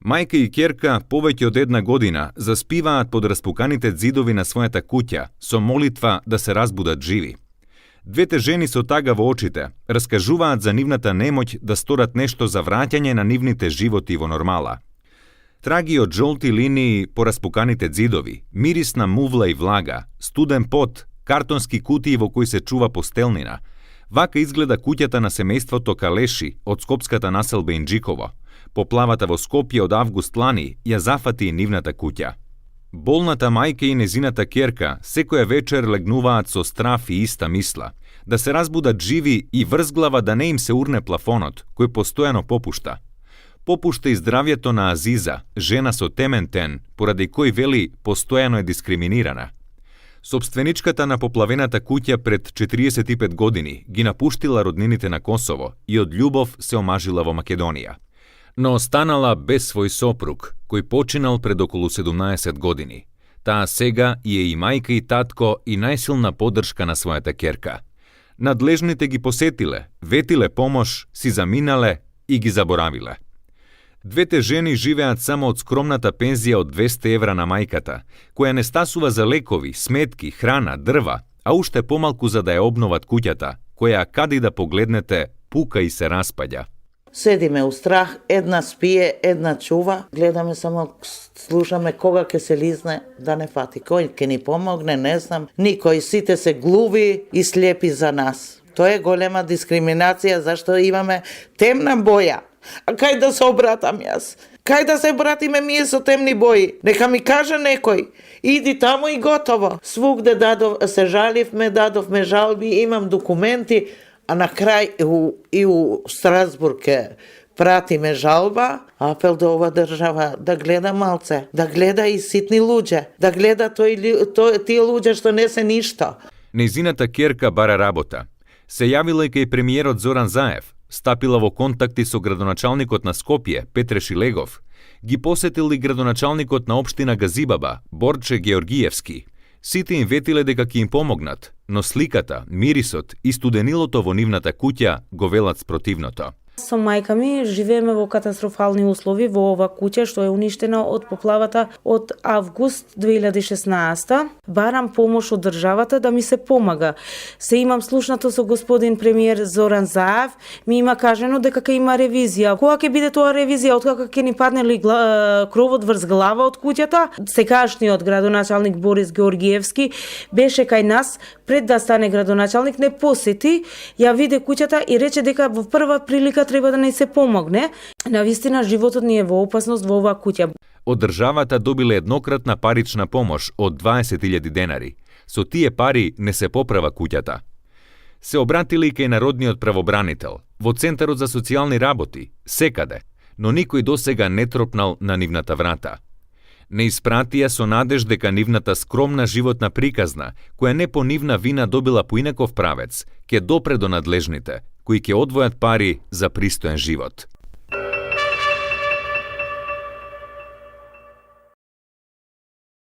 Мајка и ќерка повеќе од една година заспиваат под распуканите ѕидови на својата куќа со молитва да се разбудат живи. Двете жени со тага во очите раскажуваат за нивната немоќ да сторат нешто за враќање на нивните животи во нормала. Траги од жолти линии по распуканите ѕидови, мирис на мувла и влага, студен пот, картонски кутии во кои се чува постелнина. Вака изгледа куќата на семејството Калеши од скопската населба Инџиково. Поплавата во Скопје од август лани ја зафати и нивната куќа. Болната мајка и незината ќерка секоја вечер легнуваат со страф и иста мисла, да се разбудат живи и врзглава да не им се урне плафонот, кој постојано попушта. Попушта и здравјето на Азиза, жена со темен тен, поради кој вели постојано е дискриминирана. Собственичката на поплавената куќа пред 45 години ги напуштила роднините на Косово и од љубов се омажила во Македонија. Но останала без свој сопруг, кој починал пред околу 17 години. Таа сега е и мајка и татко и најсилна поддршка на својата ќерка. Надлежните ги посетиле, ветиле помош, си заминале и ги заборавиле. Двете жени живеат само од скромната пензија од 200 евра на мајката, која не стасува за лекови, сметки, храна, дрва, а уште помалку за да ја обноват куќата, која каде и да погледнете, пука и се распаѓа. Седиме у страх, една спие, една чува, гледаме само, слушаме кога ќе се лизне да не фати. Кој ќе ни помогне, не знам. Никој, сите се глуви и слепи за нас. Тоа е голема дискриминација, зашто имаме темна боја. А кај да се обратам јас? Кај да се обратиме ние со темни бои? Нека ми каже некој. Иди таму и готово. Свугде се жаливме, дадовме жалби, имам документи, а на крај и у Страсбург пратиме жалба, апел до ова држава да гледа малце, да гледа и ситни луѓе, да гледа тие луѓе што не се ништо. Нејзината ќерка бара работа. Се јавила и кај премиерот Зоран Заев, стапила во контакти со градоначалникот на Скопје, Петре Шилегов, ги посетил и градоначалникот на општина Газибаба, Борче Георгиевски. Сите им ветиле дека ќе им помогнат, но сликата, мирисот и студенилото во нивната куќа го велат спротивното. Со мајка ми живееме во катастрофални услови во ова куќа што е уништена од поплавата од август 2016. Барам помош од државата да ми се помага. Се имам слушнато со господин премиер Зоран Заев, ми има кажено дека ќе има ревизија. Кога ќе биде тоа ревизија, откако ќе ни падне ли кровот врз глава од куќата? Секашниот градоначалник Борис Георгиевски беше кај нас пред да стане градоначалник, не посети, ја виде куќата и рече дека во прва прилика треба да не се помогне. Навистина животот ни е во опасност во оваа куќа. Од државата добиле еднократна парична помош од 20.000 денари. Со тие пари не се поправа куќата. Се обратили и кај народниот правобранител, во Центарот за социјални работи, секаде, но никој досега не тропнал на нивната врата. Не испратија со надеж дека нивната скромна животна приказна, која не по нивна вина добила поинаков правец, ќе допре до надлежните, кои ќе одвојат пари за пристоен живот.